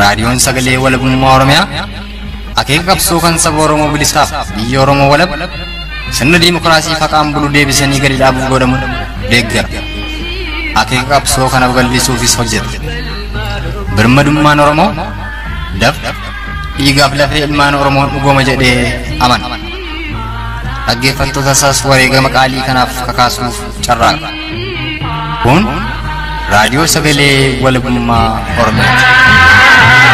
Raadiyoon Sagalee Walabummaa Oromiyaa akeeka qabsoo kan saba Oromoo bilisaaf biyya Oromoo walab sirna diimokiraasii faqaan bulu deebisanii gadi dhaabuuf godhamu deeggara. Akeeka qabsoo kana babal'isuufis hojjeta. Birmadummaan Oromoo dafqa dhiigaaf lafee ilmaan Oromoon dhugooma jedhee amana. Dhaggeeffattoota isaas wareegama qaalii kanaaf kakaasuuf carraaqa. Kun Raadiyoo Sagalee Walabummaa Oromiyaati.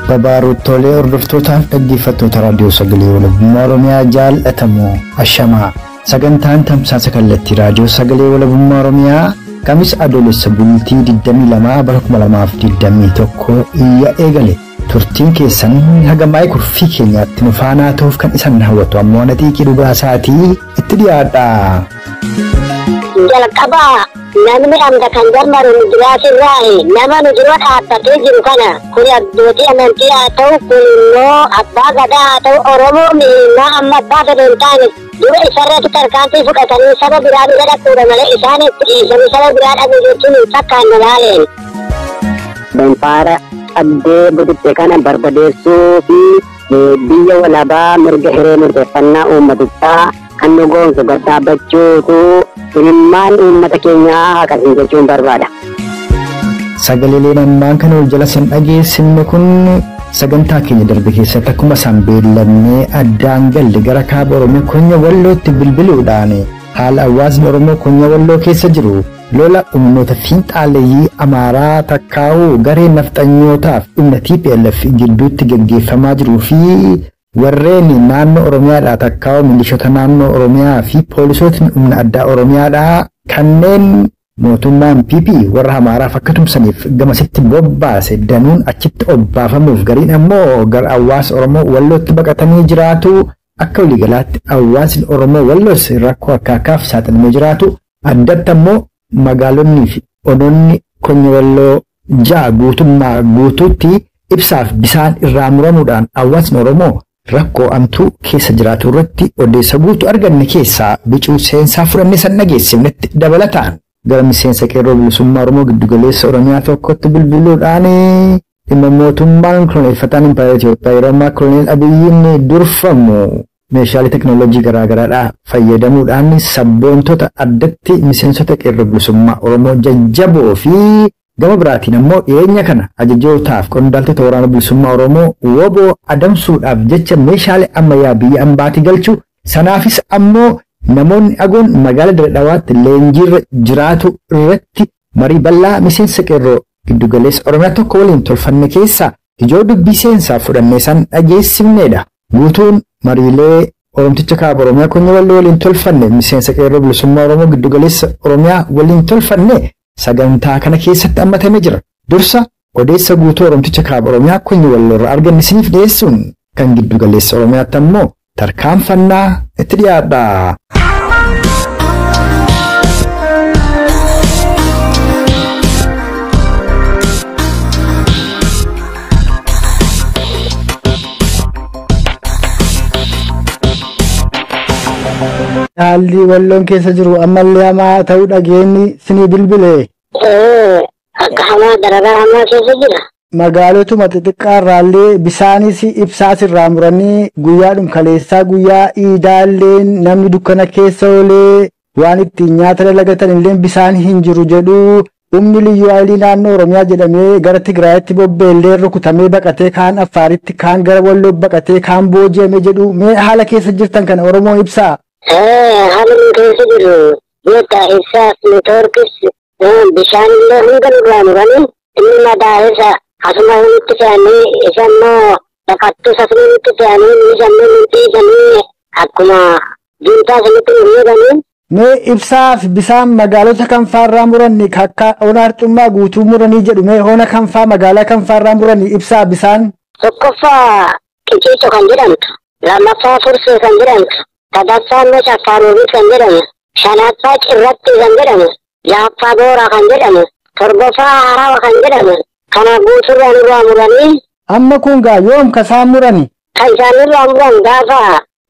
Babaaruttoolee hordoftootaaf dhaggeeffattoota Raadiyoo Sagalee Walabummaa Oromiyaa jaallatamoo ashamaa. Sagantaan tamsaasa kallattii Raadiyoo Sagalee Walabummaa Oromiyaa Kamis Adoolessa bultii 22 bara 2021 iyya eegale. Turtiin keessan haga maayii kurfii keenyaatti nu faanaa ta'uuf kan isan hawwatu ammoo na xiiqii dhugaa isaatii itti dhiyaadha. Jalqabaa namni amda kan jarmaru nu jiraasirraahi nama nu dura dhaabbatee jiru kana kun abbootii amantii haa ta'u kun immoo abbaa gadaa haa ta'u Oromoo mihinnaa amma abbaa fedhe hin taane dura isarratti tarkaanfii fudhatanii saba biraa bira dhaquudha malee isaan itti dhiisanii saba biraa dhaquu jechuun hin fakkaanne laaleen. Danfaara qabdee bututte kana barbadeessuu fi biyya walabaa mirga hiree murteeffannaa uummatichaa kan nu goonsu gad dhaabbachuutu imimmaan uummata keenyaa haqasiin jechuun barbaada. Sagaleeleen ammaan kana ol jala san dhageessifne kun sagantaa keenya darbe keessatti akkuma isaan beellamnee addaan galle gara kaaba Oromoo Konya Wallootti bilbiluudhaan haala hawaasni Oromoo Konya Walloo keessa jiru lola humnoota fiinxaaleeyyii Amaaraa takkaa'uu garee nafxanyootaaf humna TPLF gidduutti gaggeeffamaa jiruu fi warreen naannoo Oromiyaadhaa takkaa'uu milishoota naannoo Oromiyaa fi poolisootni humna addaa Oromiyaadhaa kanneen mootummaan PP warra Amaaraaf akka tumsaniif gamasitti bobbaase danuun achitti obbaafamuuf gariin ammoo gara hawaasa Oromoo Wallootti baqatanii jiraatu. Akka waliigalaatti hawaasni Oromoo Walloos rakkoo akkaakaaf saaxilamee jiraatu. Addatti ammoo magaalonni fi onoonni Konya Walloo ja'a guutummaa guutuutti ibsaaf bisaan irraa muramuudhaan hawaasni Oromoo rakkoo amtuu keessa jiraatu irratti odeessa guutuu arganne keessaa bicuu seensaa fudhannee san dhageessifnetti dabalataan gara miseensa qeerroo bilisummaa Oromoo giddugaleessa Oromiyaa tokkotti bilbiluudhaan dhimma mootummaan koloneeffataan Impaayera Itoophiyaa yeroo ammaa Koloneel Abiyyiin durfamu meeshaalee teekinooloojii garaagaraadhaa fayyadamuudhaan sabboontota addatti miseensota qeerroo bilisummaa Oromoo jajjaboo fi gama biraatiin ammoo dhiyeenya kana ajajootaaf qondaaltota waraana bilisummaa Oromoo woboo adamsuudhaaf jecha meeshaalee ammayyaa biyya ambaatii galchu sanaafis ammoo namoonni agoon magaalaa Dirre Dhawaatti leenjiirra jiraatu irratti marii bal'aa miseensa qeerroo giddugaleessa Oromiyaa tokko waliin tolfanne keessaa ijoo dubbii seensaa fudhannee san dhageessifnedha. Guutuun mariilee Oromticha kaaba Oromiyaa Konya Walloo waliin tolfanne miseensa qeerroo bilisummaa Oromoo giddugaleessa Oromiyaa waliin tolfanne sagantaa kana keessatti hammatamee jira. Dursa odeessa guutuu Oromticha kaaba Oromiyaa Konya Walloo irraa arganne isiniif dhiyeessuun kan giddugaleessa Oromiyaatti ammoo tarkaanfannaa itti dhiyaadha. Haalli Walloon keessa jiru ammallee hamaa ta'uu dhageenyi sinii bilbile. Akka hamaa dararaa hamaa keessa jira. Magaalotuma xixiqqaa irraallee bisaanis ibsaas irraa muranii guyyaadhum kaleessaa guyyaa iidaallee namni dukkana keessa oolee waan ittiin nyaata dalagatan illee bisaan hin jiru jedhu humni liyyuu haayilii naannoo Oromiyaa jedhamee gara Tigraayitti bobbeellee rukutamee baqatee kaan Affaaritti kaan gara Walloo baqatee kaan booji'ame jedhu mee haala keessa jirtan kana Oromoo ibsaa. Haalli nu keessa jiru beektaa ibsaas neetwoorkis bishaan illee hunda nurraa muranii inni madaa'eessa asuma nutti fe'anii isa immoo baqattus asuma nutti fe'anii isa immoo nutti dhiisanii akkuma juntaa sanitti nu miidhanii. Mee ibsaaf bisaan magaalota kam faarraa muranni akka ona harcummaa guutuu muranii jedhu mee ona kam faa magaalaa kam faarraa muranii ibsaa bisaan? Tokkoffaa Qiciicoo kan jedhamtu, lammaffaa Fursee kan jedhamtu, sadaffaa immoo Shaffaaroobit kan jedhamu, shanaffaa Cirratti kan jedhamu, jahaffaa Booraa kan jedhamu, torbaffaa Harawa kan jedhamu kana guutuurraa nurraa muranii Amma kun gaa yoom kasaan murani? Kan isaanirraa muran gaafa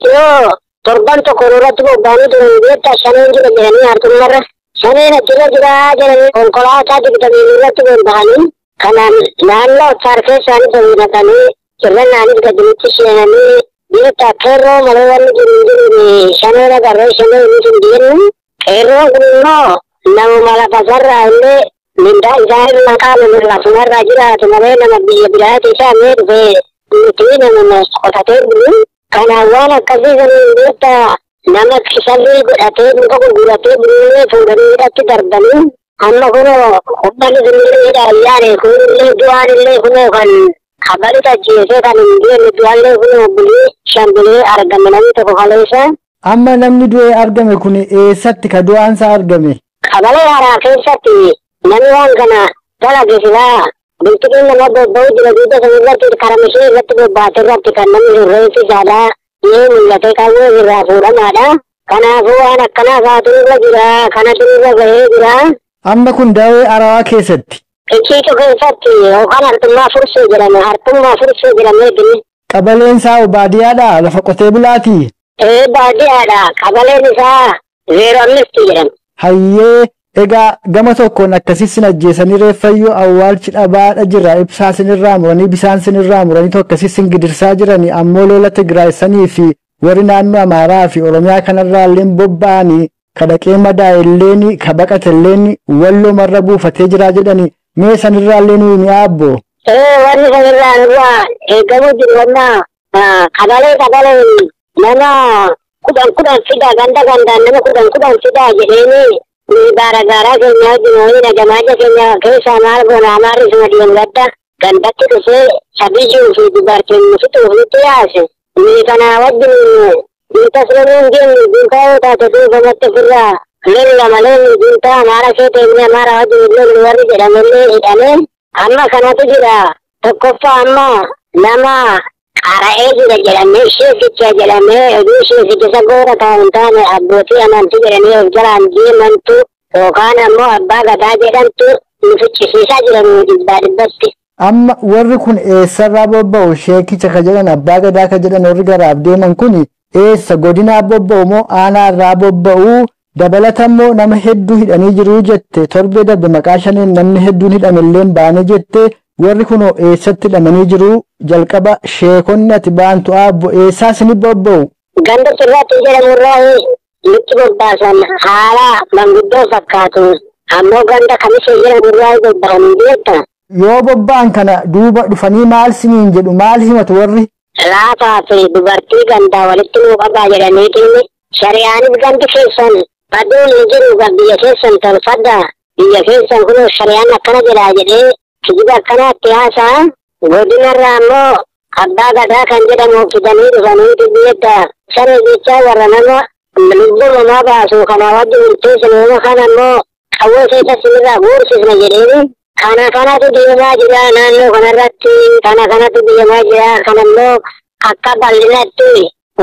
yoo torban tokko irratti bobba'anii turan beektaa shaneen jira jedhanii hartummarra. Shaneen achirra jira jedhanii konkolaataa 20 irratti bobba'anii kanaan naannoo Affaar keessaanii fayyadamanii irra naanis gadi nutti seenanii beektaa qeerroo malee wanni jiru hin jiru shaneen agarree shaneen inni hin jennu. Qeerroon kun immoo namuma lafa sarraa illee mindaa isaa irraa qaama lafumarraa jiraatu malee nama biyya biraati isaa mee dhufee nuti nama qotatee bulu. Kanaaf waan akkasii saniin beektaa nama kisalii godhatee muka gurguratee bullee fuudhanii hidhatti darbanii amma kunoo uummanni sunillee hidha ayyaane kunillee du'aan illee kunoo kan kabalu ajjeesee kan hin deemne du'aallee kunoo bulii 5 bulee argame namni tokko kaleessa. Amma namni du'ee argame kun eessatti ka du'aansaa argame? Qabalee haaraa keessatti namni waan kana dalage silaa bulchiin nama bobba'uu jira duuba sana irratti karaa ishee irratti bobbaate irratti kan namni rifeensi isaadhaa ni mul'ate qawwee irraa fuudhamaadha. Kanaafuu waan akkanaa faatu irra jira kanatu irra gahee jira. Amma kun daawee Arawaa keessatti. Iciitu keessatti yookaan hartummaa fursee jedhame hartummaa fursee jedhamee bini. Qabaleen isaa baadiyyaadha lafa qotee bulaati. Ee baadiyyaadha qabaleen isaa 05 jedhama. Hayyee egaa gama tokkoon akkasii sin ajjeesanii reeffayyoo awwaalchi dhabaadha jira ibsaa sinirraa muranii bisaan sinirraa muranii tokkasii sin gidirsaa jiranii ammoo lola Tigraay sanii fi warri naannoo Amaaraa fi Oromiyaa kanarraa illee bobba'anii kadhaqee madaa'e illeen ka baqate illeen walloo marra buufatee jira jedhanii mee sanirraa illee nuyi ni aabbo. Ee wanni sanirraa nurraa eegamuu jiru wanna qabalee qabalee nama 10 10 fidaa ganda gandaan nama 10 10 fidaa jedheeni ni baara gaaraa keenya wajjin waliin jamaaja keenya keessaa maal goona amaarri suma deemgadda gandatti dhufee sabiyyuu fi dubartiin nu fixuuf nutti yaase. Ni kana wajjin juntas loluun deemnu juntaa yoo taate duubamatti ofirraa lolla malee nu juntaa amaara kee teeknee amaara wajjin lollu warri jedhamellee hidhamee amma kanatu jira. Tokkoffaa amma nama qara'ee jira jedhamee sheekicha jedhamee oduu sheekicha goora ta'u hin taane abbootii amantii jedhanii of jalaan deemantu yookaan ammoo abbaa gadaa jedhamtu nu fichisiisaa jiran dhibbaa dhibbatti. Amma warri kun eessarraa bobba'u sheekicha ka jedhan abbaa gadaa ka jedhan warri garaaf deeman kun eessa godinaa bobba'u moo aanaarraa bobba'u dabalatammoo nama hedduu hidhanii jiruu jette torbee darbe maqaa shaniin namni hedduun hidhamellee baane jette warri kunoo eessatti hidhamanii jiruu jalqaba sheekonni ati baantu aabbo eessaa sini bobba'u? Ganda sirraatti jedhamurraa nutti bobbaasan haala manguddoo fakkaatu ammoo ganda kamisee jedhamurraa bobba'anii beekta. Yoo bobba'an kana duuba dhufanii maal siniin jedhu maal himatu warri? Laafaa fi dubartii gandaa walitti nuu qabaa jedhaniitiin shari'aanis gandi keessan baduun hin jiru biyya keessan tolfadha biyya keessan kunoo shari'aan akkana jedhaa jedhee kijiba akkanaatti haasa'a. Godinarraa ammoo abbaa gadaa kan jedhamu fidanii dhufaniitu biyya sana jechaa warra nama lubbuu namaa baasu kana wajjin murteessan nama kana ammoo qawwee keessa sinirraa guursisna jedheeni. Kana kanatu deemaa jira naannoo kanarratti kana kanatu deemaa jira kanammoo akka bal'inatti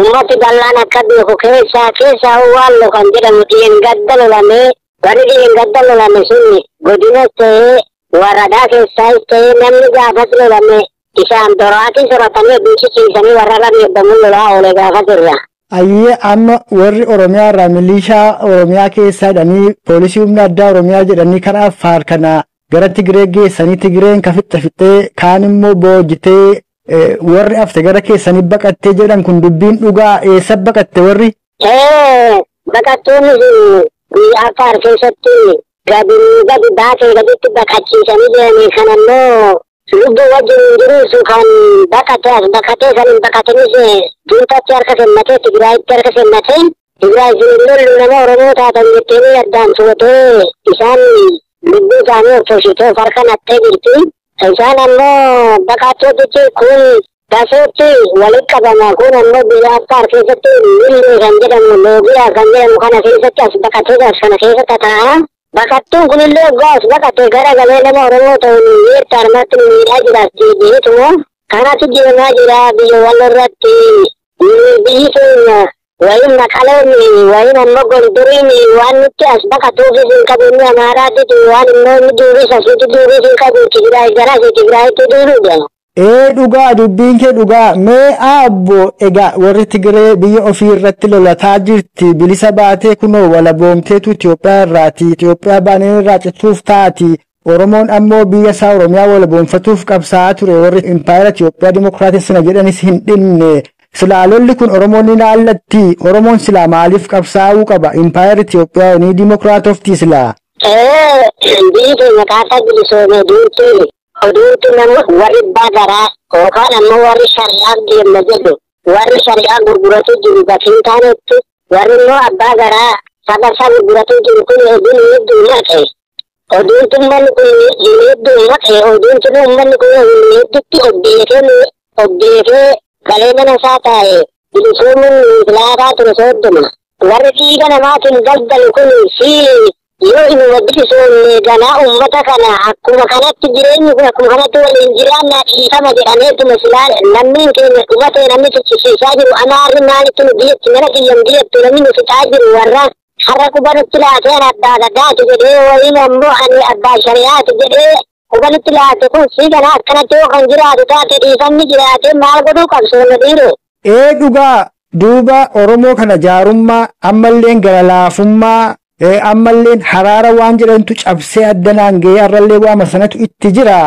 ummati bal'aan akka beeku keessaa keessaa waallo kan jedhamu dhiyen gadda lolamee warri dhiyen gadda lolame sun godinas ta'ee waradaa keessaas ta'ee namni gaafas lolame isaan doraatii soratanii bulchisiisanii warra rabeebbamu lolaa oole gaafas irra. Ayyee amma warri Oromiyaa irraa milishaa Oromiyaa keessaa jedhanii poolisii humna addaa Oromiyaa jedhanii karaa Affaar kana gara Tigree geessanii Tigreen ka fixxe fixxee kaan immoo boojitee warri hafte gara keessanii baqattee jedhan kun dubbiin dhugaa eessa baqatte warri? Baqattoonni biyya Affaar keessatti gadi gadi baatee gaditti baqachiisanii jiranii kan ammoo lubbuu wajjin hin jiruusu kan baqate as baqatee kan hin baqatinis juutatti harka kennatee Tigraayitti harka kennatee Tigraay isin hin lollu nama Oromoo taatan jettee addaan fuutee isaan lubbuu isaanii of tolchitee of harka naqxee jirti. Isaan ammoo baqattootatti kun Daseetti walitti qabama kun ammoo biyya Affaar keessatti Millee kan jedhamu Loogiyaa kan jedhamu kana keessatti as baqatee as kana keessa tataa'a. Baqattuun kunillee waggaa as baqate gara galee nama Oromoo ta'uun miidhaa harmatti miidhaa jira deebi'eetuma. Kanatu deemaa jira biyya wal irratti biyyi keenya wayin Maqaleen wayin ammoo Gondoriin waan nutti as baqatuufis hin qabu inni Amaaraatti waan immoo inni duuris asitti duuris hin qabu Tigraay gara asii Tigraayitti duuluudha. Ee dhugaa dubbiin kee dhugaa mee abbo egaa warri Tigree biyya ofii irratti lolataa jirti bilisa baatee kunoo walaboomteetu Itoophiyaa irraati Itoophiyaa baanee irraa cituuf taati Oromoon ammoo biyya isaa Oromiyaa walaboomfatuuf qabsaa'aa ture warri impaayera Itoophiyaa Dimookiraatessina jedhanis hin dhimne silaa lolli kun Oromoon ni laallatti Oromoon silaa maaliif qabsaa'uu qaba impaayera Itoophiyaa ni Dimookiraatofti silaa. Biyyi keenya kaasaa bilisoomee duuti oduutu nama warri bagaraa yookaan ammoo warri shari'aa deemna jedhu warri shari'aa gurguratu jiru bakka hin taanetti warri immoo abbaa garaa saba isaa gurguratu jiru kun oduun hedduu maqe. Oduutu uummanni kun hedduu maqe oduutu uummanni kun hedduutti obbeekee galee mana isaa taa'e bilisoomuun filaataa ture soodduma. Warri dhiiga namaatiin daldalu kun si yoo inuma bilisoomne ganaa uummata kana akkuma kanatti jireenyi kun akkuma kanatti waliin jiraannaa dhiifama jedhameetuma silaa lammiin keenya dhumatee namni fichisiisaa jiru amaarri maalitti nu biyyatti mana kiyyan biyyattu namni nu fixaa jiru warra har'a quba nutti laatee ani abbaa gadaati jedhee wayiin ammoo ani abbaa shari'aati jedhee quba nutti laate kun si ganaa akkanatti yoo kan jiraatu taate dhiifamni jiraate maal godhuu qabsoonna dhiiroo. Ee dhugaa duuba Oromoo kana jaarummaa ammalleen gara laafummaa ammalleen haraara waan jedhantu cabsee addanaan ga'ee har'allee waama sanatu itti jira.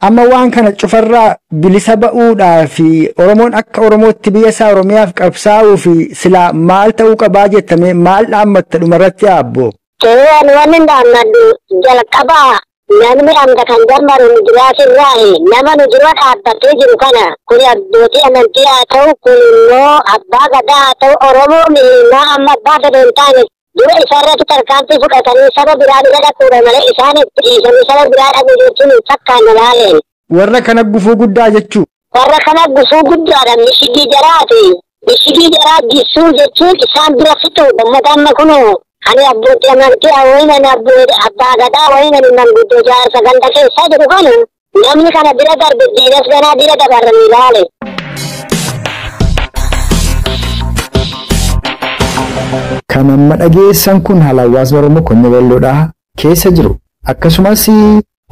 Amma waan kana cufarraa bilisa ba'uudhaa fi Oromoon akka Oromootti biyya isaa Oromiyaaf qabsaa'uu fi silaa maal ta'uu qabaa jettame maal dhaammatta dhumarratti abbo. Ani wanni dhaammadhu jalqabaa namni amta kan jammaru nu jiraasirraahi nama nu dura dhaabbatee jiru kana kun abbootii amantii haa ta'u kun immoo abbaa gadaa haa ta'u Oromoo mihimaa amma abbaa fedhe hin taane dura isarratti tarkaanfii fudhatanii saba biraa bira dhaquudha malee isaan itti dhiisanii saba biraa dhaquu jechuun hin fakkaanne laaleen. Warra kana gufuu guddaa jechuu. Warra kana gufuu guddaadha mishigii jaraati. Mishigii jaraa gissuu jechuun isaan bira fixuudha. Uummata amma kunoo ani abbootii amantii wayiin ani abbaa gadaa wayiin ani manguddoo jaarsa ganda keessaa jiru kana namni kana bira darbe diinas ganaa bira dabaranii laale. Kan amma dhageessan kun haala hawaasni Oromoo Konyo Walloodhaa keessa jiru. Akkasumas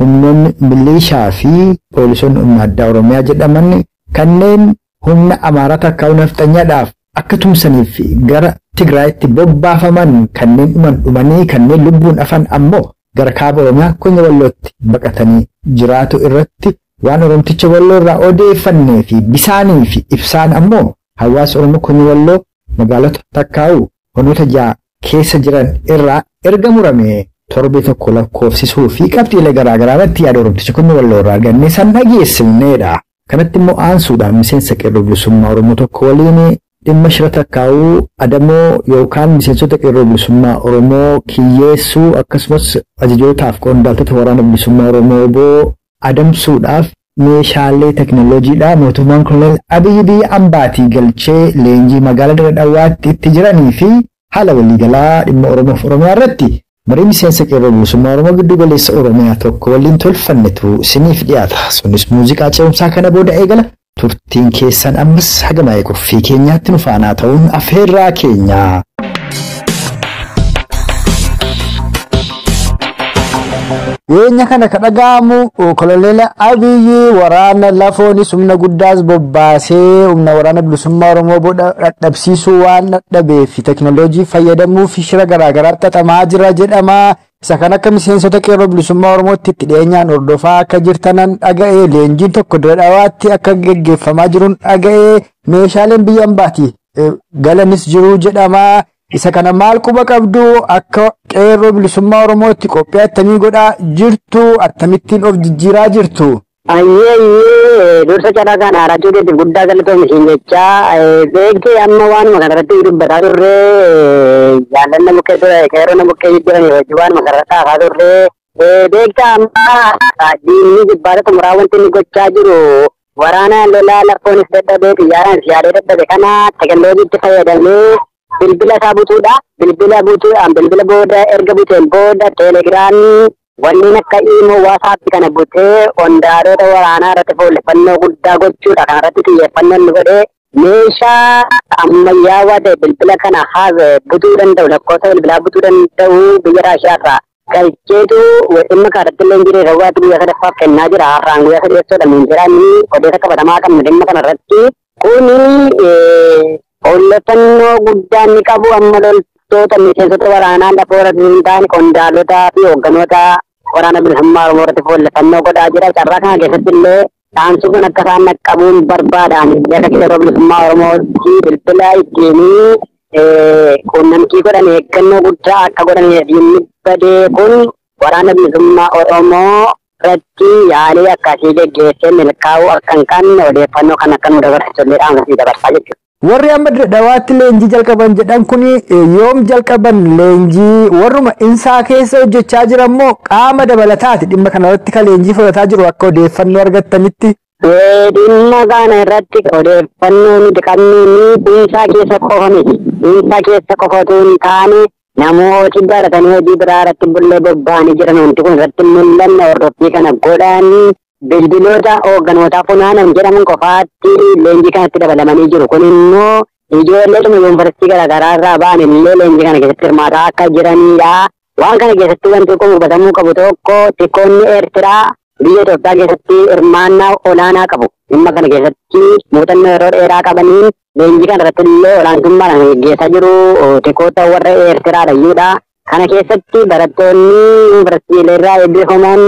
humnoonni milishaa fi poolisoonni humna addaa Oromiyaa jedhaman kanneen humna Amaaraa takkaa'uu nafxanyaadhaaf akka tumsaniif gara Tigraayitti bobbaafaman kanneen dhuman dhumanii kanneen lubbuun hafan ammoo gara kaaba Oromiyaa Konyo Wallootti baqatanii jiraatu irratti waan Oromticha Walloo irraa odeeffannee fi bisaanii fi ibsaan ammoo hawaasa Oromoo Konyo Walloo magaalota takkaa'uu honoota ja'a keessa jiran irraa erga murame torbee tokko lakkoofsisuu fi qabxiilee garaagaraa irratti yaada Oromticha Konyo Walloo irraa argannee san dhageessifneedha. Kanatti immoo aansuudhaan miseensa qeerroo bilisummaa Oromoo tokko waliin dhimma shira takkaa'uu adamoo yookaan miseensota qeerroo bilisummaa Oromoo kiyyeessuu akkasumas ajajootaaf qondaaltota waraana bilisummaa Oromoo boo adamsuudhaaf meeshaalee teekinooloojiidha mootummaan koloneel Abiyyi biyya ambaatii galchee leenjii magaalaa Dirree Dhawaatti itti jiranii fi haala waliigalaa dhimma Oromoof Oromiyaa irratti marii miseensa qeerroo bilisummaa Oromoo giddu galeessa Oromiyaa tokko waliin tolfannetu isiniif dhiyaata. Sunis muuziqaa ce'umsaa kana booda eegala. Turtiin keessan ammas haga maayii qophii keenyaatti nu faanaa ta'uun afeerraa keenya. Dhiyeenya kana kan dhaga'amu koloneel Abiyyi waraana lafoonis humna guddaas bobbaasee humna waraana bilisummaa Oromoo booda dadhabsiisuu waan dadhabee fi teekinooloojii fayyadamuu fi shira garaagaraa xaxamaa jira jedhama. Isa kan akka miseensota qeerroo bilisummaa Oromootti itti dhiyeenyaan hordofaa akka jirtanan dhaga'ee leenjiin tokko Dirree Dhawaatti akka geggeeffamaa jiruun dhaga'ee meeshaaleen biyya ambaati galanis jiru jedhama. Isa kana maal quba qabdu akka qeerroo bilisummaa Oromootti qophii attamii godhaa jirtu akkamittiin of jijjiiraa jirtu. Ayyee dursa carraa kana haarachuu keetiif guddaa galatoomi siin jechaa beektee amma waanuma kanarratti dubbataa turre jaallanna bukkee ture qeerroo bukkee jiranii hojii waanuma kanarratti haafaa turre beektaa amma diinni jibbaata xumuraa wanti inni gochaa jiru waraana lolaa lafoonis dadhabee xiyyaaraanis yaadee dadhabe kana teekinooloojiitti fayyadamee bilbila isaa butuudha. Bilbila butuudhaan bilbila booda erga buteen booda teelegiraamii wanneen akka iimoo waasaappi kana butee qondaalota waraanaa irratti fuulleffannoo guddaa gochuudha. Kana irratti xiyyeeffannoo inni godhee meeshaa ammayyaawaa ta'e bilbila kana haase butuu danda'u lakkoofsa bilbilaa butuu danda'u biyya Raashiyaa irraa Galcheetu dhimma kanarratti illee jiree raawwaatti guyyaa sadaffaaf kennaa jira. Har'aan guyyaa sadeessoodha nuun jedhanii odeessa qabatamaa qabnu dhimma kanarratti. Kuni odeeffannoo guddaa inni qabu amma loltoota miseensota waraanaa lafoo irratti hin taane qondaalotaa fi hoogganoota waraana bilisummaa Oromoo irratti fuulleffannoo godhaa jira. Carraa kana keessatti illee dhaamsi kun akka isaan qabuun barbaadaan akka qeerroo bilisummaa Oromootti bilbila ittiin quunnamtii godhan eeggannoo guddaa akka godhan diinni badee kun waraana bilisummaa Oromoo irratti yaalii akkasii geggeessee milkaa'uu akka hin qabne odeeffannoo kan akka nu dabarsisu illee dhaamsa dabarsaa jechuudha. Warri amma Dawaatti leenjii jalqaban jedhan kun yoom jalqaban leenjii? Warruma insaa keessa hojjechaa jiran moo qaama dabalataati dhimma kanarratti kan leenjii fudhataa jiru akka odeeffannoo argattanitti? Dhimma kana irratti odeeffannoo nuti qabnu insaa keessa qofa miti. Insaa keessa qofa otoo hin taane namooti baratanii hojii biraa irratti bullee bobba'anii jiran wanti kun irratti mul'anna hordoffii kana godhanii bilbiloota hoogganootaa funaanan jedhaman qofaatti leenjii kanatti dabalamanii jiru. Kun immoo ijoolleetuma yuunivarsiitii garaagaraa irraa ba'an illee leenjii kana keessatti hirmaataa akka jiranidha. Waan kana keessatti wanti kun hubatamuu qabu tokko tikoonni Eertiraa biyya Itoophiyaa keessatti hirmaannaa olaanaa qabu. Dhimma kana keessatti muuxannoo yeroo dheeraa qabaniin leenjii kana irratti illee olaantummaadhaan geggeessaa jiru tikoota warra Eertiraadha iyyuudha. Kana keessatti barattoonni yuunivarsiitiilee irraa eebbifaman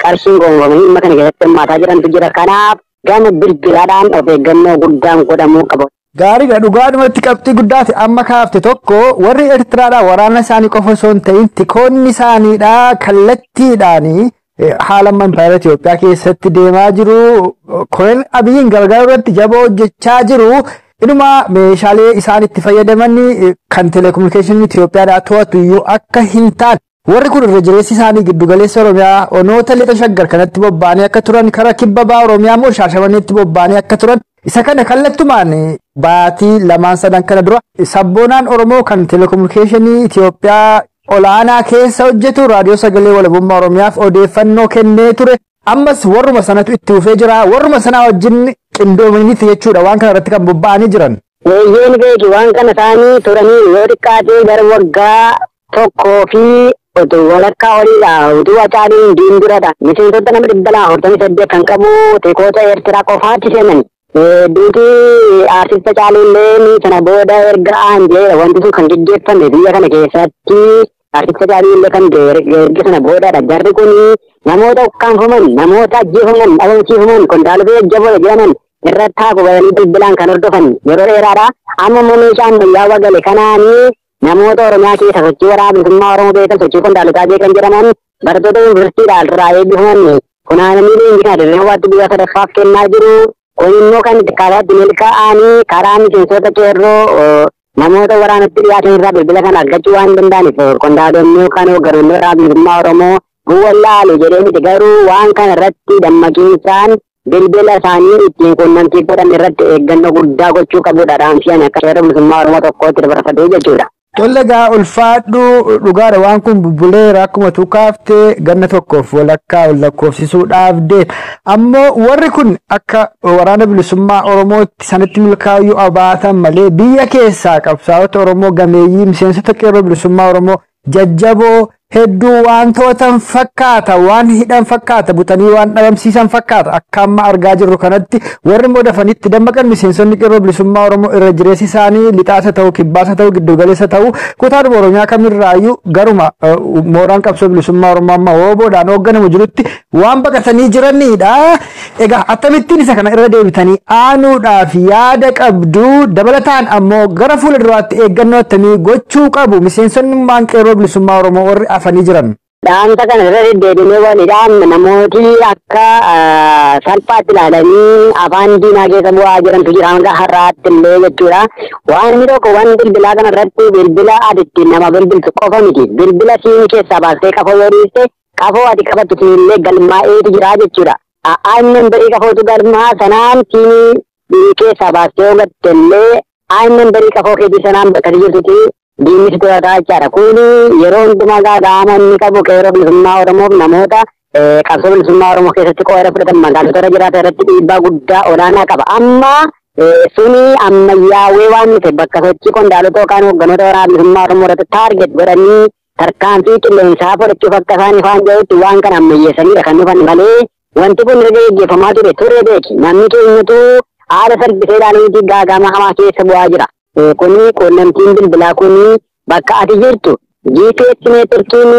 qarshiin goonfamanii dhimma kana keessatti hirmaataa jirantu jira. Kanaaf gama bilbilaadhaan of eeggannoo guddaan godhamuu qabu. Gaariidha, dhugaadhumatti qabxii guddaati amma kaafte tokko warri Eertiraadhaa waraana isaanii qofa osoo hin ta'in tikoonni isaaniidhaa kallattiidhaanii haala amma impaayera Itoophiyaa keessatti deemaa jiru. Koloneel Abiyyiin gargaaruu irratti jaboo hojjechaa jiru. Inuma meeshaalee isaan itti fayyadaman kan teleekominikeeshinii Itoophiyaadhaa to'atu iyyuu akka hin taane warri kun irra jireessi isaanii giddugaleessa Oromiyaa onoota lixa shaggar kanatti bobba'anii akka turan karaa kibba ba'a Oromiyaa immoo Shaashamaniitti bobba'anii akka turan isa kana kallattumaan baatii lamaan sadan kana dura sabboonaan Oromoo kan teleekominikeeshinii Itoophiyaa olaanaa keessa hojjetu raadiyoo sagalee walabummaa Oromiyaaf odeeffannoo kennee ture. Ammas warruma sanatu itti fufee jira. Warruma sanaa wajjin qindoominiiti jechuudha waan kana irratti kan bobba'anii jiran. Eeyyeen beeki waan kana isaanii turanii yoo xiqqaatee gara waggaa tokkoo fi utuu walakkaa oliidha. Utuu Hacaaluun diin duradha. Miseensota nama 248 kan qabu tikoota Eertiraa qofaatti seenan. Duutii aartist Hacaaluu illee sana booda erga aanjee wanti sun kan geggeeffame biyya kana keessatti aartist Hacaaluu illee kan erga sana boodadha. Jarri kun namoota ukkaanfaman, namoota ajjeefaman, dhabamsiifaman, qondaalota jajjaboo jedhaman irratti haa qubatanii bilbilaan kan hordofan yeroo dheeraadha. Amma immoo meeshaa ammayyaawaa gale kanaanii namoota Oromiyaa keessa sochii waraana bilisummaa Oromoo beekan, sochii qondaalotaa beekan jedhaman barattoota yuunivarsiitiidhaa irraa eebbifaman funaananii leenjii kana dirree hawaatti guyyaa sadaffaaf kennaa jiru. Kun immoo kan karaatti milkaa'anii karaa miseensota qeerroo namoota waraanatti dhiyaatan irraa bilbila kana argachuu waan danda'aniif qondaalonni yookaan hoogganoonni waraana bilisummaa Oromoo wallaalu jedhee miti, garuu waan kana irratti dammaqiinsaan bilbila isaanii ittiin quunnamtii godhan irratti eeggannoo guddaa gochuu qabudha. Dhaamsi ani akka qeerroo bilisummaa Oromoo tokkootti dabarfadhu jechuudha. Tolle egaa ulfaadhu, dhugaadha waan kun bubbuleera akkuma tukaafte ganna tokkoof walakkaa ol lakkoofsisuudhaaf deema. Ammoo warri kun akka waraana bilisummaa Oromootti sanatti milkaa'uu abaatan malee biyya keessaa qabsaa'ota Oromoo gameeyyii miseensota qeerroo bilisummaa Oromoo jajjaboo hedduu waan to'atan fakkaata, waan hidhan fakkaata, butanii waan dhabamsiisan fakkaata. Akka amma argaa jirru kanatti warri immoo dafanitti dammaqan miseensonni qeerroo bilisummaa Oromoo irra jireessi isaanii lixaasa ta'u, kibbaasa ta'u, giddugaleessa ta'u, kutaadhuma Oromiyaa kamirraayyuu garuma mooraan qabsoo bilisummaa Oromoo amma hooboodhaan hoogganamu jirutti waan baqatanii jiranidha. Egaa akkamittiin isa kana irra deebitanii aanuudhaaf yaada qabdu? Dabalataan ammoo gara fuula duraatti eeggannoo akkamii gochuu qabu miseensonni qeerroo bilisummaa Oromoo warri hafanii jiran? Dhaamsa kana irra deddeebinee walidhaan namooti akka salphaatti ilaalanii afaan diinaa keessa bu'aa jirantu jira hanga har'aatti illee jechuudha. Waan inni tokko waan bilbilaa kana irratti bilbila ati ittiin nama bilbiltu qofa miti. Bilbila siimii keessaa baastee qafoo yoo dhiiste qafoo ati qabattu sunillee galmaa'eetu jira jechuudha. Aannan barii qafootu galmaa sanaan siimii keessaa baastee yoo gatte illee aannan barii qafoo keetii sanaan bakka jirtuti diinni si to'ataa jechaadha. Kuni yeroo hundumaa gaaga'ama inni qabu qeerroo bilisummaa Oromoof namoota qabsoo bilisummaa Oromoo keessatti qooda fudhatan magaalota irra jiraatan irratti dhiibbaa guddaa olaanaa qaba. Amma suni ammayyaawee waan dhufe bakka sochii qondaalota yookaan hoogganoota waraana bilisummaa Oromoo irratti taarget godhanii Tarkaanfii qilleensaa fudhachuuf akka isaan ifaan jedhutti waan kana ammayyeessanidha kan dhufan malee wanti kun erga gaggeeffamaa ture beeki. Namni keenyatu haala salphiseedhaan gaagama hamaa keessa bu'aa jira. Kuni quunnamtiin bilbilaa kuni bakka ati jirtu GPS neetworkiin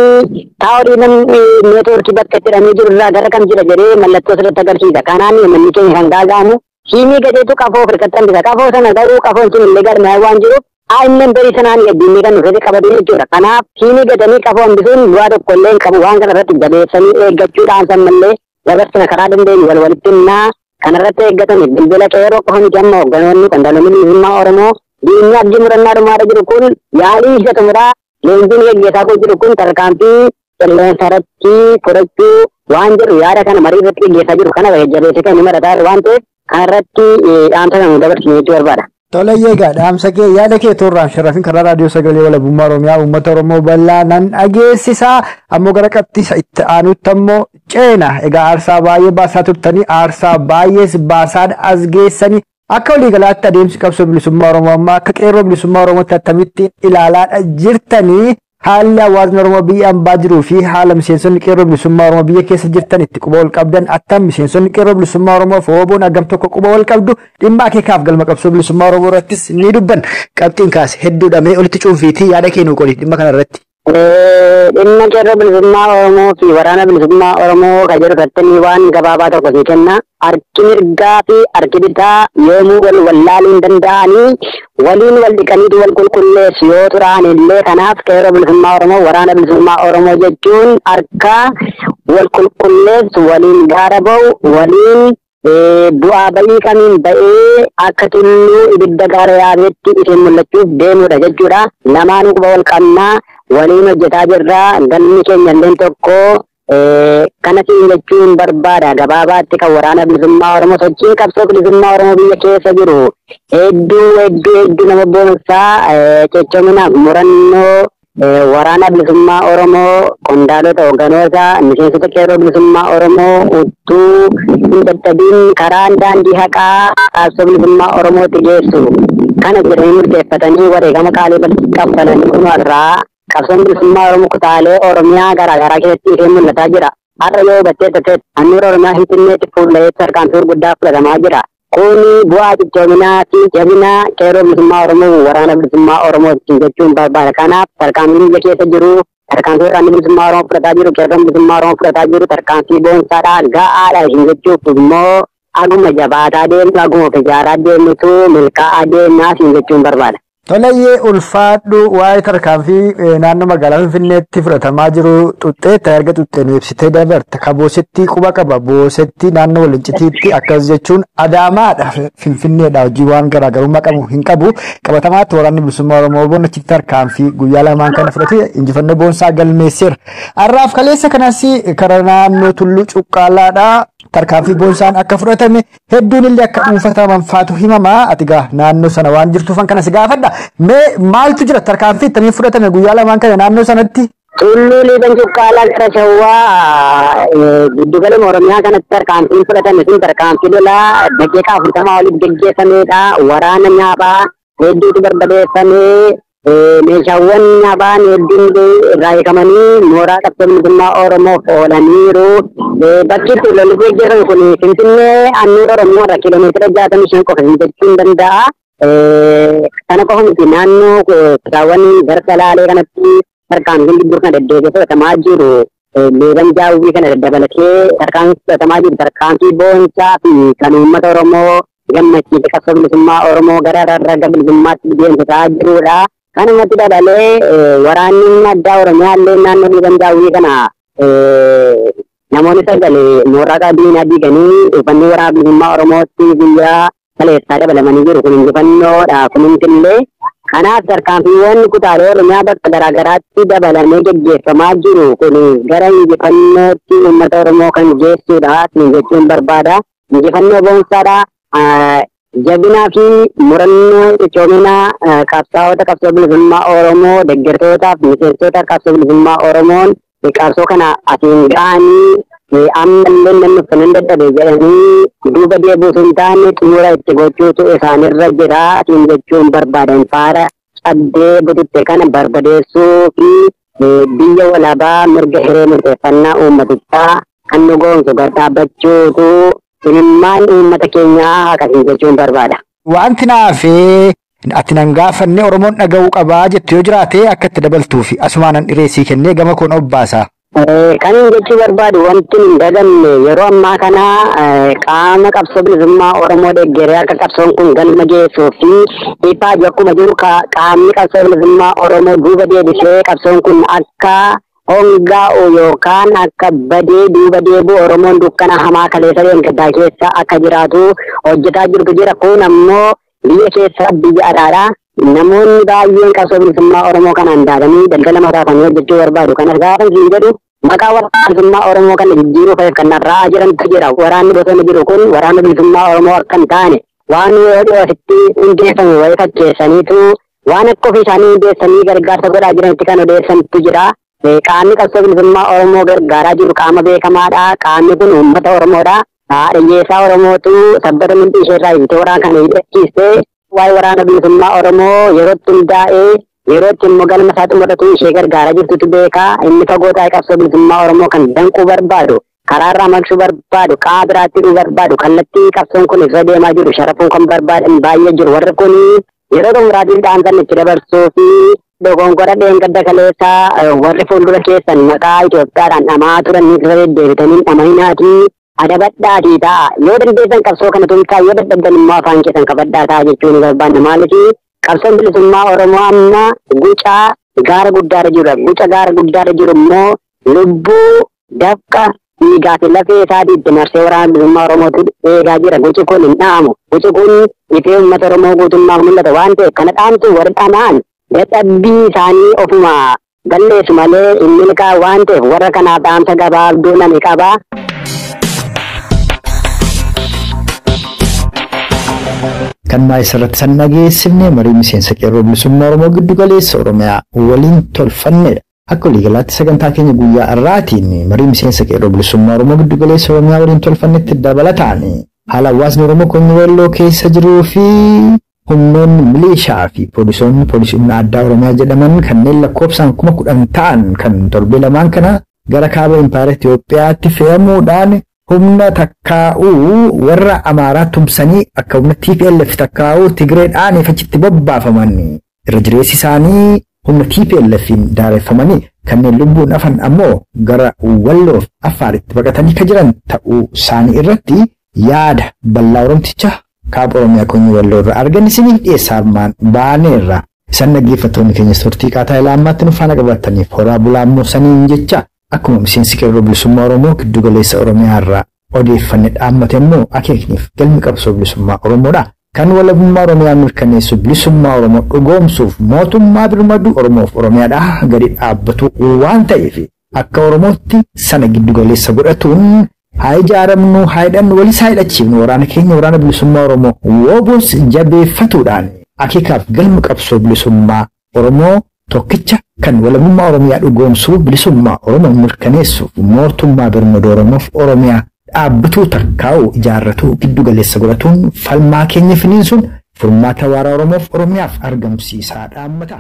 taaworii namni neetworkii bakka itti hidhamee jiru irraa gara kam jira jedhee mallattoo sirriitti agarsiisa. Kanaan namni keenya kan gaaga'amu siimii gateetu qafoo ofirratti hambisa. Qafoo sana garuu qafoon sun illee garmaa'ee waan jiruuf AIM barii sanaan addunyaa kan dhufee qabatu jechuudha. Kanaaf siimii gatanii qafoo hambisuun bu'aa tokko illee hin qabu. Waan kana irratti jabeessanii eeggachuudhaan sammallee dabarsina karaa dandeenyu wal walitti himnaa kanarratti eeggatanii bilbila qeerroo qofa miti amma hoogganoonni qondaalonni bilisummaa Oromoo diinni abdii murannaa dhumaarra jiru kun yaalii isa xumuraa leenjiin geggeessaa kun jiru kun tarkaanfii qilleensa irratti fudhachuu waan jedhu yaada kana marii irratti geggeessaa jiru kana jabeessee kan inni marataa jiru waan ta'eef kanarratti dhaamsa kana dabarsinu jechuu barbaada. Tolee egaa dhaamsa kee yaada kee toorraan sharafin karaa raadiyoo sagalee walabummaa Oromiyaa uummata Oromoo bal'aa nan dhageessisaa. Ammoo gara qabxiisa itti aanutti ammoo ceena. Egaa aarsaa baay'ee baasaa turtanii aarsaa baay'ees baasaan as geessanii akka waliigalaatti adeemsi qabsoo bilisummaa Oromoo ammaa akka qeerroo bilisummaa Oromootti akkamittiin ilaalaadha jirtanii haalli hawaasni Oromoo biyya ambaa jiruu fi haala miseensonni qeerroo bilisummaa Oromoo biyya keessa jirtan itti quba wal qabdan attam miseensonni qeerroo bilisummaa Oromoo fi Oboon hagam tokko quba wal qabdu dhimma akeekaaf galma qabsoo bilisummaa Oromoo irrattis ni dubban. Qabxiin kaase hedduudha mee olitti cuunfiitii yaada kee nuu qoli dhimma kana irratti. Dhimma qeerroo bilisummaa Oromoo fi waraana bilisummaa Oromoo kan jedhu irratti waan gabaabaa tokko sii kenna. Harki mirgaa fi harki bitaa yoomuu wal wallaaluu hin danda'anii waliin wal dhiqaniitu wal qulqulleessu yoo turaan illee kanaaf qeerroo bilisummaa Oromoo waraana bilisummaa Oromoo jechuun harka wal qulqulleessu waliin gaara ba'u waliin bu'aa bayii kamiin ba'ee akka tulluu ibidda gaara yaabeetti isin mul'achuuf deemudha jechuudha. Lamaanuu quba wal qabnaa waliin hojjetaa jirra. Galmi keenya illeen tokko kana siin jechuun barbaada. Gabaabaatti kan waraana bilisummaa Oromoo sochiin qabsoo bilisummaa Oromoo biyya keessa jiru hedduu hedduu hedduu nama boonsaa cichoominaaf murannoo waraana bilisummaa Oromoo qondaalota hoogganoota miseensota qeerroo bilisummaa Oromoo utuu hin dadhabiin karaan daandii haqaa qabsoo bilisummaa Oromootti geessu kana jedhanii murteeffatanii wareegama qaalii kaffalanii dhumarraa qabsoon bilisummaa Oromoo kutaalee Oromiyaa garaagaraa keessatti ishee mul'ataa jira. Har'a yoo hubattee ta'e handhuura Oromiyaa Finfinneetti fuullee tarkaanfii guddaa fudhatamaa jira. Kuni bu'aa cichoominaa fi jabina qeerroo bilisummaa Oromoo waraana bilisummaa Oromoo jechuun barbaada. Kanaaf tarkaanfiin biyya keessa jiru tarkaanfii waraanni bilisummaa Oromoo fudhataa jiru qeerroon bilisummaa Oromoo fudhataa jiru tarkaanfii boonsaadha ga'aadha isin jechuuf immoo aguma jabaataa deemtu aguma of ijaaraa deemtu milkaa'aa deemnaa isin jechuun barbaada. Toleyyee ulfaadhu waa'ee tarkaanfii naannoo magaalaa Finfinneetti fudhatamaa jiru xuxxee erga xuxxee nu ibsitee dabarte. Ka Boosetti quba qaba. Boosetti naannoo Walincitiitti akkas jechuun Adaamaadha. Finfinneedha. Hojii waan garaagarummaa qabu hin qabu. Qabatamaatti waraanni bilisummaa Oromoo Oboon achitti tarkaanfii guyyaa lamaan kana fudhatee injifannoo boonsaa galmeesseera. Har'aaf kaleessa kanas karaa naannoo Tulluu Cuqqaalaadha. Tarkaanfii boonsaan akka fudhatame hedduun illee akka dhuunfataman faatu himamaa. Ati gaa naannoo sana waan jirtuufan kana si gaafadha. Mee maaltu jira tarkaanfii ittamiin fudhatame guyyaa lamaan kana naannoo sanatti? Tulluu Liiban Cuqqaalaa gara Shawwaa giddugaluma Oromiyaa kanatti tarkaanfiin fudhatame sun tarkaanfii lolaa daqiiqaa 40 oliif geggeeffamedha. Waraana nyaaphaa hedduutu barbadeeffamee meeshaawwan nyaaphaan hedduun irraa hiikamanii mooraa qabsoo bilisummaa Oromoof oolaniiru. Bakki itti lolli geggeeffame kun Finfinnee handhuura Oromiyaa irraa kiiloomeetira 65 qofa jechuun danda'a. Kana qofa miti naannoo kutaawwan gara Salaalee kanatti tarkaanfiin gidduu kana deddeebi'ee fudhatamaa jiru. Liiban jaawwii kana daddabalatee tarkaanfii fudhatamaa jiru. Tarkaanfii boonsaa fi kan uummata Oromoo gammachiise qabsoo bilisummaa Oromoo gara rarraga bilisummaatti deemsisaa jirudha. Kanumatti dabalee waraanni addaa Oromiyaa illee naannoo Liiban jaawwii kana namoonni sagalee mooraa qabiinaa diiganii uffanni waraana bilisummaa Oromootti guyyaa kaleessaa dabalamanii jiru. Kun injifannoodha. Kunimti illee kanaaf tarkaanfiiwwan kutaalee Oromiyaa bakka garaagaraatti dabalamee geggeeffamaa jiru. Kun gara injifannootti uummata Oromoo kan geessudha jechuun barbaada. Injifannoo boonsaadha. Jabinaa fi murannoo cichoominaa qabsaa'ota qabsoo bilisummaa Oromoo deeggartootaaf miseensota qabsoo bilisummaa Oromoon qabsoo kana asiin ga'anii ammallee namni uffanan dadhabe jedhanii duuba deebi'uu hin taane xumura itti gochuutu isaanirra jira asiin jechuun barbaadan faara cabdee bututte kana barbadeessuu fi biyya walabaa mirga hiree murteeffannaa uummatichaa kan nu goonsu gad dhaabbachuutu imimmaan uummata keenyaa akkasiin jechuun barbaada. Wanti naafee ati nan gaafanne Oromoon dhaga'uu qabaa jettu yoo jiraate akka itti dabaltuufi asumaan dhireessii kennee gama koon obbaasa. Kan jechuu barbaadu wanti hin daganne yeroo ammaa kana qaama qabsoo bilisummaa Oromoo deeggaree akka qabsoon kun galma geessuu fi ifaaju akkuma jiru qaamni qabsoo bilisummaa Oromoo duuba deebisee qabsoon kun akka hongaa'u yookaan akka badee duuba deebi'u Oromoon dukkana hamaa kaleessa deemgaddaa keessa akka jiraatu hojjetaa jirtu jira. Kun ammoo biyya keessa biyya alaadha. Namoonni baay'een qabsoo bilisummaa Oromoo kanaan daakanii daldala mataa isaanii hojjechuu barbaadu. Kanas gaafa isin jedhu maqaa waraana bilisummaa Oromoo kana jijjiiruu fe'eef kan rarra'aa jirantu jira. Waraanni bosona jiru kun waraana bilisummaa Oromoo akka hin taane waan yoo asitti hundeeffame wayii fakkeessaniitu waan akka ofii isaanii hundeessanii gargaarsa godhaa jiranitti kan odeessantu jira. Qaamni qabsoo bilisummaa Oromoo gargaaraa jiru qaama beekamaadha. Qaamni kun uummata Oromoodha. Haadha hiyyeessaa Oromootu sabbata mudhii isheerraa hiitee waraana kana hidhachiistee waa'ee waraana bilisummaa Oromoo yerootti hundaa'ee yerootti immoo galma isaa xumuratu ishee gargaaraa jirtutu beekaa. Inni fagoo taa'ee qabsoo bilisummaa Oromoo kan danquu barbaadu, karaarraa maqsuu barbaadu, qaama biraatti hidhuu barbaadu, kallattii qabsoon kun irra deemaa jiru sharafuu kan barbaadan baay'ee jiru. Warri kun yeroo xumuraatiif dhaamsan itti dabarsuu fi dogongora dheengadda kaleessaa warri fuuldura keessan maqaa Itoophiyaadhaan dhamaa turan irra deddeebitanii dhamahinaatii adabadhaatii ta'a. Yoo dandeessan qabsoo kana tumsaa, yoo dadhabdan immoo afaan keessan qabadhaa ta'a jechuun ni barbaanna. Maaliif qabsoon bilisummaa Oromoo amma guca gaara guddaarra jiru. Guca gaara guddaarra jiru immoo lubbuu dafqa dhiigaa fi lafee isaatii itti marsee waraana bilisummaa Oromootu eegaa jira. Guci kun hin dhaamu. Guci kun ifee uummata Oromoo guutummaa mul'ata waan ta'eef kana dhaamsu warri dhamaan dadhabbii isaanii ofuma balleessu malee hin milkaa'u waan ta'eef warra kanaaf dhaamsa gabaabduu nami qaba. Kan maayis irratti san dhageessifne marii miseensa qeerroo bilisummaa Oromoo giddu galeessa Oromiyaa waliin tolfannedha. Akka waliigalaatti sagantaa keenya guyyaa har'aatiin marii miseensa qeerroo bilisummaa Oromoo giddu galeessa Oromiyaa waliin tolfannetti dabalataan haala hawaasni Oromoo konyi walloo keessa jiruu fi humnoonni milishaa fi poolisoonni poolisii humna addaa Oromiyaa jedhaman kanneen lakkoofsaan 10,000 ta'an kan torbee lamaan kana gara kaaba impaayera Itoophiyaatti fe'amuudhaan humna takkaa'uu warra Amaaraa tumsanii akka humna TPLF takkaa'uu Tigreedhaan achitti bobbaafaman irra jireessi isaanii humna TPLFin daareffamanii kanneen lubbuun hafan ammoo gara Walloof Affaaritti baqatanii kan jiran ta'uu isaanii irratti yaada bal'aa Oromticha kaaba Oromiyaa konyi Walloo irraa argan isiniif dhiyeessaa armaan baaneerra. Isan dhaggeeffattoonni keenya turtii qaataa ilaa ammaatti nu faana qabataniif horaa bulaa immoo saniin jecha akkuma miseensi qeerroo bilisummaa Oromoo giddu galeessa Oromiyaa irraa odeeffanne dhaammate immoo akeekniif galmi qabsoo bilisummaa Oromoodha. Kan walabummaa Oromiyaa mirkaneessu bilisummaa Oromoo dhugoomsuuf mootummaa birmaduu Oromoof Oromiyaadha gadi dhaabbatu waan ta'eef akka Oromootti sana giddu galeessa godhatuun haa ijaaramnu, haa hidhannu, walis haa hidhachiifnu waraana keenya waraana bilisummaa Oromoo woboos jabeeffatuudhaan akeekaaf galma qabsoo bilisummaa Oromoo tokkicha kan walabummaa Oromiyaa dhugoomsuu bilisummaa Oromoo mirkaneessuuf mootummaa birmaduu Oromoof Oromiyaa dhaabbatuu takkaa'u ijaarratuu giddu galeessa godhatuun falmaa keenya finiinsuun furmaata waaraa Oromoof Oromiyaaf argamsiisaa dhaammata.